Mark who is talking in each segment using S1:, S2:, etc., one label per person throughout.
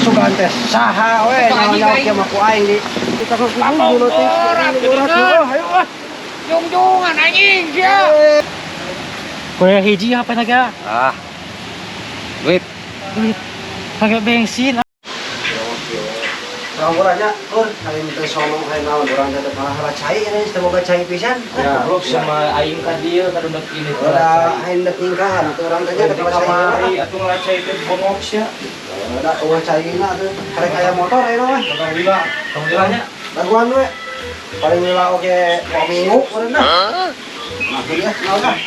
S1: Sugan teh saha we nyaho kieu mah ku aing di kita mah kudu ayo ah.
S2: Jungjungan anjing sia.
S3: Kuliah hiji apa naga?
S2: Ah. Duit.
S3: Duit. Pakai bensin.
S1: Urangnya, ur, aing teh sono aing naon urang teh malah cai ini teu boga cai pisan.
S4: Ya, goblok sama aing ka dieu ka dek ini
S1: Udah aing dek ningkahan atuh urang teh nya dek
S4: kamari atuh ngelacai teh bongok sia.
S1: Udah eueuh caina atuh. Karek aya motor ayeuna mah.
S4: Tong lila, tong lila nya.
S1: Daguan we. Paling lila oge 2 minggu urang dah. Nah, ya, naon dah.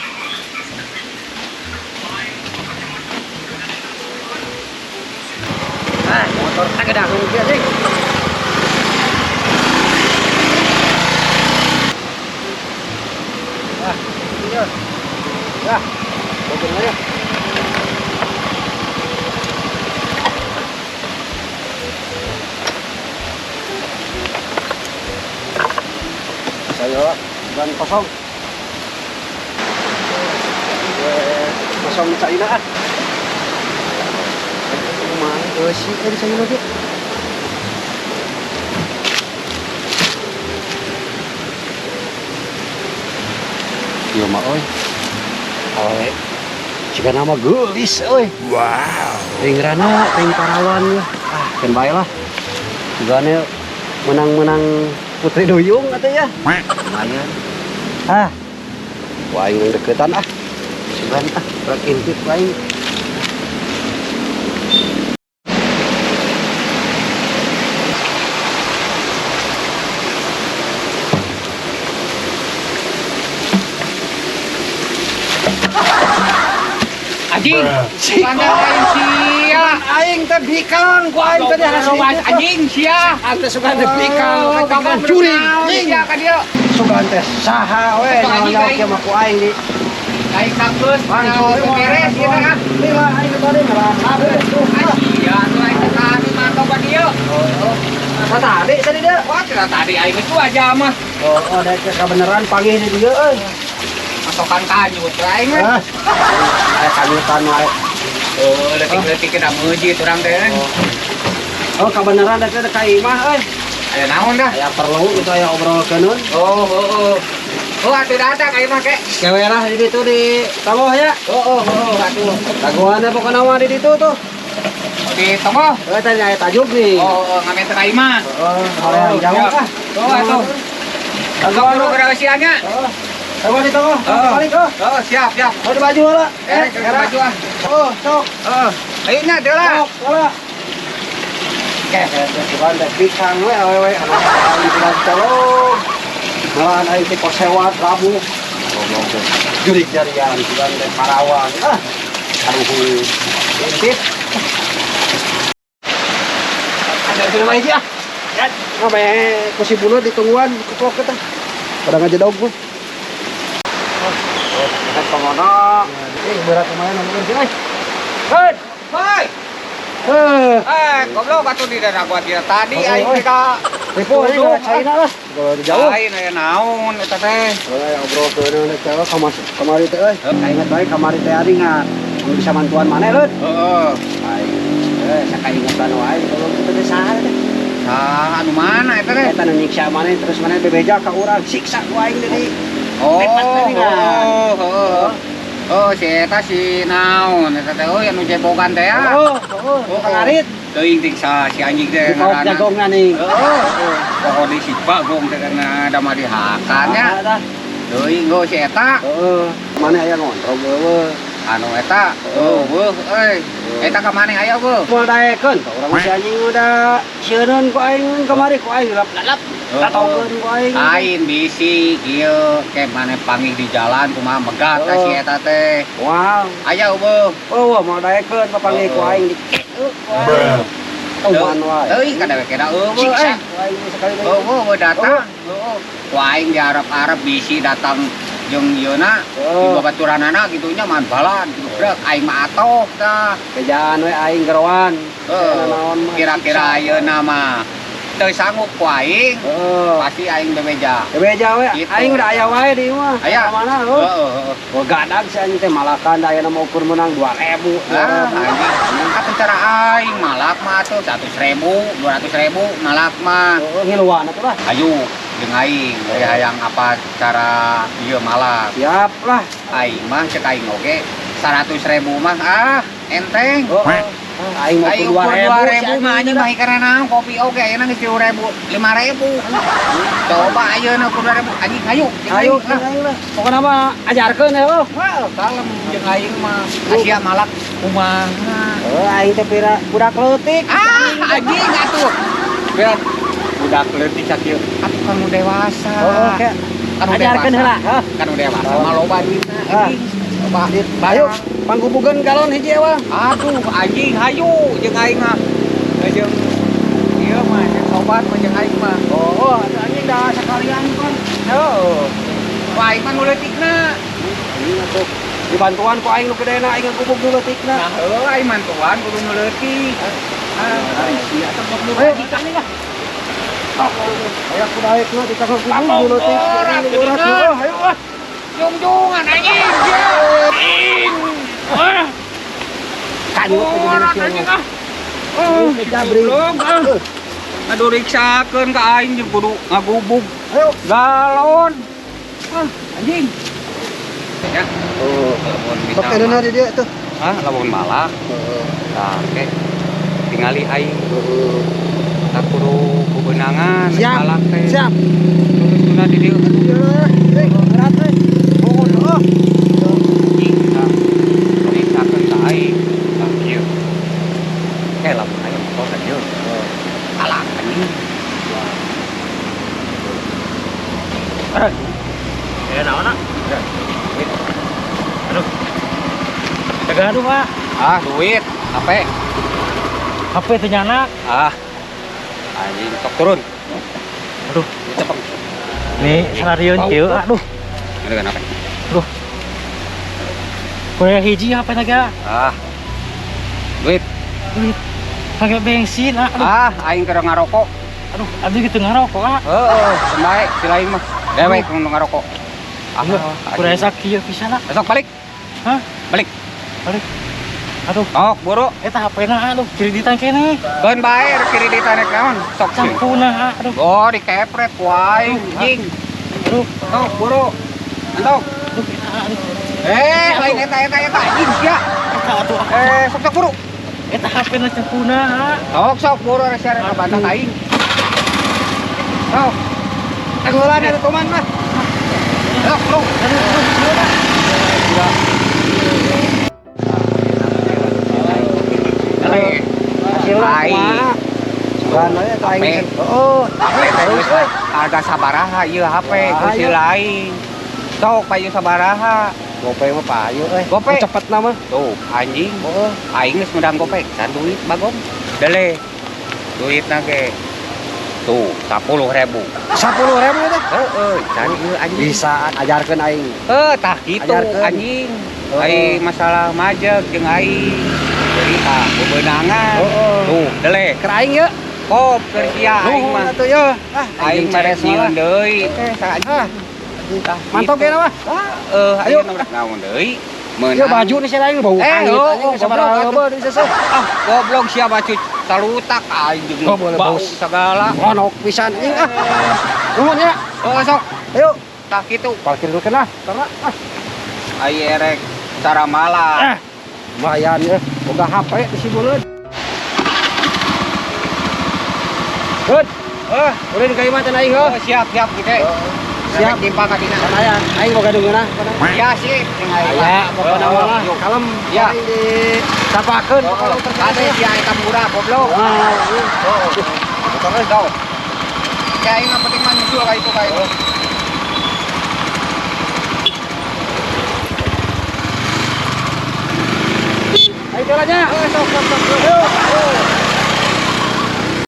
S1: Ah, motor teh gedah kieu sih. Ah, iya. Ya, motor aja. Saya ban kosong. Kosong China ah. Kumaha eusi di China ge. Ieu mah euy. Awe. Jika nama geulis euy. Wow. Teuing rana, teuing parawan lah. Ah, keun bae lah. Jigana menang-menang Putri Duyung atuh ya. Lumayan. Ah. Wah, aing deketan ah. Sugan ah, rek intip aing.
S2: Anjing. Pandai aing sia.
S1: Aing teh bikang, ku aing teh
S2: Robat anjing sia.
S1: Aing teh sugan teh bikang, bikang juring.
S2: Sia ka dieu.
S1: Sugan teh saha we nyaho kieu mah ku aing di.
S2: Aing sanggeus beres ieu teh ah.
S1: Lila aing teh tadi ngaran kabeh.
S2: Sia atuh aing teh tadi mantau ka dieu.
S1: Oh, tadi tadi dia.
S2: Wah, tidak tadi aing geus aja mah.
S1: Oh, oh da teh kabeneran panggih di dieu euy.
S2: Masokan kanyut aing mah.
S1: Ah, kanyutan wae.
S2: Oh, leutik-leutik kita meujit urang teh.
S1: Oh, kabeneran da teh ka imah euy.
S2: Aya naon dah?
S1: Aya perlu gitu aya obrolkeun.
S2: Oh, oh, oh. Oh, atuh datang ka imah ke.
S1: Kewerah di ditu di tanggoh ya.
S2: Oh, oh, oh, atuh.
S1: Dagoan pokona mah di ditu tuh.
S2: Di tonggoh.
S1: Eh, tadi aya tajuk nih.
S2: Oh, oh, ngamen teh ka imah.
S1: Oh, hoream jauh ah.
S2: Oh, atuh.
S1: Dagoan
S2: buru rahasianya.
S1: Oh. Dagoan di tonggoh. Balik oh.
S2: Oh, siap, siap.
S1: Oh, di baju lah.
S2: Eh, baju ah.
S1: Oh, sok.
S2: Heeh. Ayo nya deula.
S1: Sok, lah. Oke, sugan teh bikang we awewe anu aing bulan colong. Malahan aing teh kosewat rabu. Goblok teh. Jurik jarian sugan teh parawan. Ah. Aduh. Intip. Ada film aja ah. Ya, ngabae ku si bulut ditungguan kuplok teh. Pada ngajedog gua. Oh, kan pangono. Eh, berat lumayan nomor sih, euy. Hei,
S2: Hoi.
S1: Eh,
S2: goblok atuh di daerah gua dia tadi aing teh ka
S1: Ripo ini ka China lah. Kalau jauh.
S2: Lain aya naon eta teh.
S1: Soalnya obrol keun teh kamari teh euy. Kainget wae kamari teh ari ngan bisa mantuan maneh leut.
S2: Heeh.
S1: Aing sakaingetan wae kalau kitu teh saha teh.
S2: Saha anu mana eta teh?
S1: Eta nu nyiksa maneh terus maneh bebeja ka urang siksa ku aing deui.
S2: Oh, oh, oh. Oh, si eta si naon eta teh euy anu jebogan teh ya.
S1: Oh, oh, oh, ngarit.
S2: Teuing ting sa si anjing teh
S1: ngaranna. Jagongna nih.
S2: Heeh. Pokok di si bagong teh karena da mah dihakan nya. Teuing go si eta.
S1: Heeh. Maneh aya ngontrol eueuh.
S2: Anu eta, eueuh euy. Eta ka maneh aya eueuh.
S1: Moal daekeun ka urang si anjing udah sieun ku aing kamari ku aing lap-lap. Tatokeun ku aing.
S2: Lain bisi kieu ke maneh panggih di jalan kumaha megat ka si eta teh.
S1: Wow.
S2: Aya eueuh.
S1: Eueuh moal daekeun papanggih ku aing di tuman wae.
S2: Teuing ka dewek da eueuh
S1: euy.
S2: Eueuh datang. Heeh. Ku aing diharap-harap bisi datang jeung ieuna di babaturanana kitu nya man balan kitu brek aing mah atoh tah.
S1: Bejaan we aing geroan.
S2: Kira-kira ayeuna mah Teu sanggup ku aing,
S1: Heeh.
S2: pasti aing bebeja.
S1: Bebeja we,
S2: Gitu.
S1: aing udah aya wae di imah.
S2: Aya.
S1: Mana heuh.
S2: Heeh, heeh.
S1: Oh, gadag si anjing teh malakan da ayeuna mah ukur menang 2000.
S2: Ah, anjing. Atuh cara aing malak mah atuh 100.000, 200.000 malak mah.
S1: Oh, ngiluan atuh lah.
S2: Ayo jeung aing, dari hayang apa cara ieu malak.
S1: Siap lah.
S2: Aing mah cek aing oge 100.000 mah ah enteng.
S1: Oh, ah, aing mau
S2: Aing
S1: ukur
S2: ukur
S1: 2000
S2: 2000 mah anjing mah karena naon kopi oge ayeuna geus 3.000, 5.000. Coba ayeuna ukur 2000 anjing hayu jeung
S1: Ayo,
S2: aing lah.
S1: ayo lah. Pokokna mah ajarkeun ya, oh.
S2: Wah, kalem jeung aing mah. Asia malak kumaha.
S1: Oh, aing teh pira budak leutik.
S2: Ah, anjing atuh. Berat budak leutik sakieu. Atuh kan nu dewasa.
S1: Oh, oke.
S2: Kan nu
S1: Ajarkeun
S2: dewasa.
S1: heula, heuh.
S2: Kan nu dewasa mah loba duitna
S1: Ah.
S2: anjing. Loba.
S1: Ayo, panggubugeun galon hiji ewang.
S2: Aduh, anjing hayu jeung aing mah. Jeung ieu mah jeung sobat mah jeung aing mah.
S1: Oh, oh, atuh anjing dah sekalian kan.
S2: Heuh. Wah, aing mah nu leutikna.
S1: Anjing atuh dibantuan ku aing nu gedena aing ngagubug nu leutikna.
S2: Nah, heuh aing mantuan kudu nu leutik. Ah, sia teh goblok
S1: Ayo,
S2: anjing ah.
S1: Ayo aku daek nu dikasih gubug nu leutik.
S2: Orang,
S1: Anjing, nu
S2: geuningan.
S1: Oh, ayo ah.
S2: Jungjungan anjing. Ah,
S1: Kanyut
S2: orang anjing ah.
S1: Oh, jabri.
S2: Goblok ah. Aduh riksakeun ka aing jeung kudu ngagubug
S1: Ayo.
S2: galon. Ah, anjing. Ya,
S1: Oh.
S2: lamun bisa.
S1: Sok edeuna di dieu tuh.
S2: Ah, lamun malak.
S1: Heeh.
S2: Tah, oke. Tingali aing
S1: Heeh.
S2: tak kudu bebenangan
S1: Siap.
S2: malak teh.
S1: Siap.
S2: Terus di dieu.
S1: Eh, berat euy. Oh, oh.
S2: Anjing tah. Riksakeun ka aing. Tah kieu. Eh, lamun aya motor ka dieu. Alah, anjing.
S4: Eh, naon ah? Aduh. Gaduh, Pak.
S2: Ah, duit. HP.
S3: HP teh nyanak.
S2: Ah. Anjing sok turun.
S3: Aduh.
S2: Cepeng.
S3: Nih sararieun kieu aduh.
S2: Ada kan HP?
S3: Kuliah hiji HP na ge.
S2: Ah. Duit.
S3: Duit. Pakai bensin ah. Aduh,
S2: Ah, aing keur ngarokok.
S3: aduh, abdi gitu ngarokok ah.
S2: Heeh, bae si lain mah. Dewek nu ngarokok. Ah,
S3: Kuliah sakieu pisan ah.
S2: Besok balik.
S3: Hah?
S2: Balik.
S3: Balik. Aduh,
S2: Sok buru.
S3: eta HP-na aduh, kreditan keneh.
S2: Keun bae kreditan rek naon? Sok sih.
S3: Campuna ah, aduh.
S2: Oh, dikepret ku aing, anjing.
S3: Aduh,
S2: Sok buru. Antok.
S3: aduh, eta aduh.
S2: Eh, lain eta eta eta anjing sia.
S3: Eta atuh.
S2: Eh, sok sok buru.
S3: Eta HP-na campuna ah.
S2: Sok sok buru rek sia rek bantak aing. Sok.
S1: Tanggulan eta toman mah.
S2: Sok buru.
S3: Aduh, aduh, aduh.
S1: Hasilna
S2: Aing.
S1: kumaha? Sugan we ka aing.
S2: HP.
S1: Oh,
S2: HP teh geus harga sabaraha ieu HP
S1: Wah,
S2: geus
S1: ieu.
S2: lain. Sok payu sabaraha.
S1: Gope mah payu euy.
S2: Gope.
S1: Cepet na mah.
S2: Tuh, anjing.
S1: Heeh.
S2: Aing geus menang gope, can duit bagong. Dele. Duitna ge. Tuh, 10.000.
S1: 10.000 teh.
S2: Heeh, can ieu anjing.
S1: Bisa ajarkeun aing.
S2: Heuh, tah kitu
S1: Ajarkeun.
S2: anjing.
S1: Heeh.
S2: Aing masalah majeg jeung aing. Jadi tah bebenangan.
S1: Heeh.
S2: Tuh, dele.
S1: Keur aing ye.
S2: Kop keur sia aing mah.
S1: Nuhun atuh ye. Ah,
S2: Aing mah rek
S1: ceres malah.
S2: nyieun deui teh sa anjing.
S1: Ah,
S2: Tah,
S1: mantap
S2: gitu.
S1: ya mah.
S2: Heeh,
S1: Ayo.
S2: ayo naon deui?
S1: Ieu baju nih sia aing bau
S2: Eh,
S1: hangit
S2: oh,
S1: anjing
S2: oh,
S1: sabaraha
S2: goblok atuh.
S1: leubeut di seseh.
S2: Ah, goblok sia baju salutak aing jeung
S1: Oh, boleh,
S2: bau
S1: bau.
S2: segala.
S1: Onok pisan anjing ah. Nuhun ya.
S2: Oh, sok.
S1: Ayo,
S2: Tah kitu.
S1: parkir dulu lah. Karena ah
S2: Aing erek cara malah.
S1: Ah. Lumayan ya. Boga HP di sibuleun. Good.
S2: Eh,
S1: Ulin ka imah cenah aing heuh.
S2: oh, siap siap gitu.
S1: Siap.
S2: Siap timpa ka dina.
S1: Kan aya aing boga deungeunah.
S2: Ya sih, jeung aing.
S1: Aya pokona
S2: Oh,
S1: mah lah.
S2: yuk.
S1: Kalem.
S2: Ya.
S1: Aing disapakeun
S2: Oh,
S1: pokona
S2: kade sia eta murah goblok.
S1: Ah,
S2: Oh, oh. Motor geus tau. Ya aing mah penting mah nyusul ka itu ka itu.